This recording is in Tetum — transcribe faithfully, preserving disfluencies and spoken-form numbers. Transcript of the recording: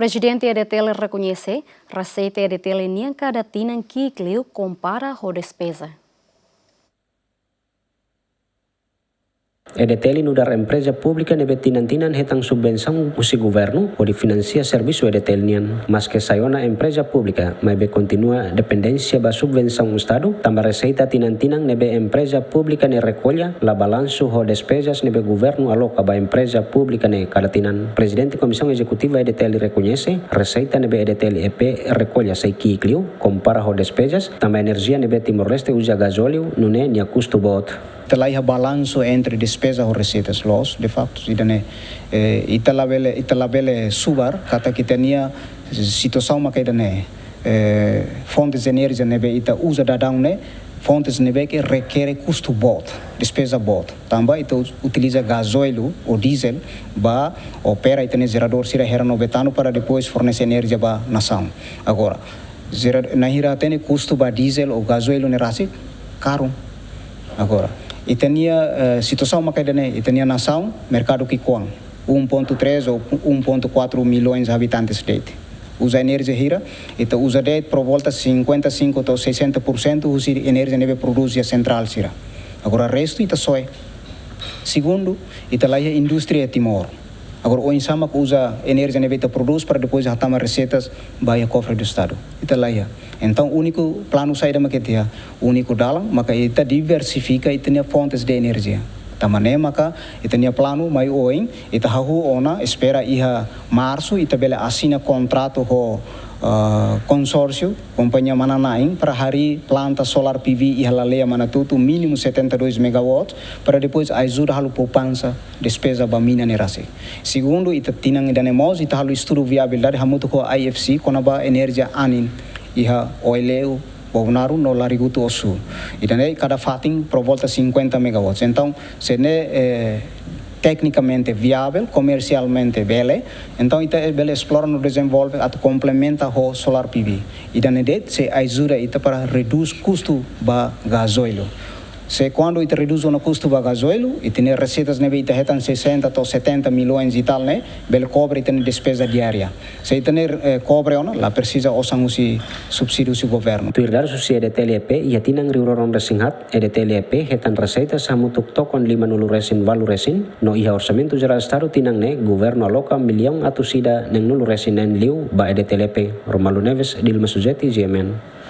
Prezidente E D T L rekoñese, reseita E D T L nian kada tinan ki'ik liu kompara ho despeza. E D T L nu'udar empreza públika ne'ebé tinan-tinan hetan subvensaun husi governu hodi finansia servisu E D T L nian. Maske sai ona empreza públika, maibé kontinua dependénsia ba subvensaun Estadu, tanba reseita tinan-tinan ne'ebé empreza públika ne'e rekolla la balansu ho despezas ne'ebé governu aloka ba empreza públika ne'e kada tinan. Prezidente Komisaun Ezekutiva E D T L rekoñese, reseita ne'ebé E D T L E P rekolla sai ki'ik liu kompara ho despezas, tanba enerjia ne'ebé Timor-Leste uza gazóliu nune'e nia kustu boot. Ita laiha balansu entre despeza ho reseitas, loos, de facto, ida-ne'e, eh, ita labele, ita labele subar katak ita-nia situasaun maka ida-ne'e, eh, fontes de enerjia ne'ebé ita uza daudaun ne'e, fontes ne'ebé ke rekere kustu boot, despeza boot. Tanba ita us-, utiliza gazóliu ou diesel ba opera ita-nia jeradór sira hera no betanu para depois fornese enerjia ba nasaun. Agora, jera-, naran ita hatene kustu ba diesel ou gazóliu ne'e rasik karun. Agora, ita-nia, eh, situasaun maka ida-ne'e, ita-nia nasaun, merkadu ki'ikoan, um ponto três ou um ponto quatro milhões habitantes de'it. Uza enerjia hira, ita uza de'it por volta cinquenta e cinco to'o sessenta por cento husi enerjia ne'ebé produz iha sentrál sira. Agora restu ita soe. Segundu, ita laiha indústria Timor. Agora oinsá mak uza enerjia ne'ebé ita produz para depois hatama reseitas ba iha kofre do Estado? Ita laiha. Entaun, úniku planu saida mak ita iha, úniku dalan maka ita diversifika ita-nia fontes de enerjia. Tanba ne'e maka ita-nia planu mai oin, ita hahú ona, espera iha marsu ita bele asina kontratu ho, ah, konsórsiu, kompañia manán-na'in, para harii planta solar P V iha Laleia, Manatuto, mínimu setenta e dois megawatts, para depois ajuda halo poupansa despeza ba mina ne'e rasik. Segundu, ita tinan ida-ne'e mós, ita halo estudu viabilidade hamutuk ho I F C kona-ba enerjia anin iha Oileu, Bobonaro no Larigutu Osu. Ida-ne'e kada fatin por volta cinquenta megawatts. Entaun, se ne'e, eh, teknikamente viável, komersialmente bele, entaun ita bele esplora no dezenvolve atu komplementa ho solar P V. Ida-ne'e de'it sei ajuda ita para redús kustu ba gazóliu. Se kuandu ita redús ona kustu ba gazóliu, ita-nia reseitas ne'ebé ita hetan sessenta to'o setenta milhões e tal ne'e, bele kobre ita-nia despeza diária. Se ita-nia, eh, kobre ona, la presiza osan husi subsídiu husi governu. Tuir dadus husi E D T L E P, iha tinan rihun rua ruanulu-resin-haat, E D T L E P hetan reseitas hamutuk tokon limanulu-resin-ualu resin, no iha Orsamentu Jerál Estadu tinan ne'e, governu aloka millaun atus ida neenulu-resin-neen liu ba E D T L E P. Romualdo Neves, Dilma Suzeti, G M N.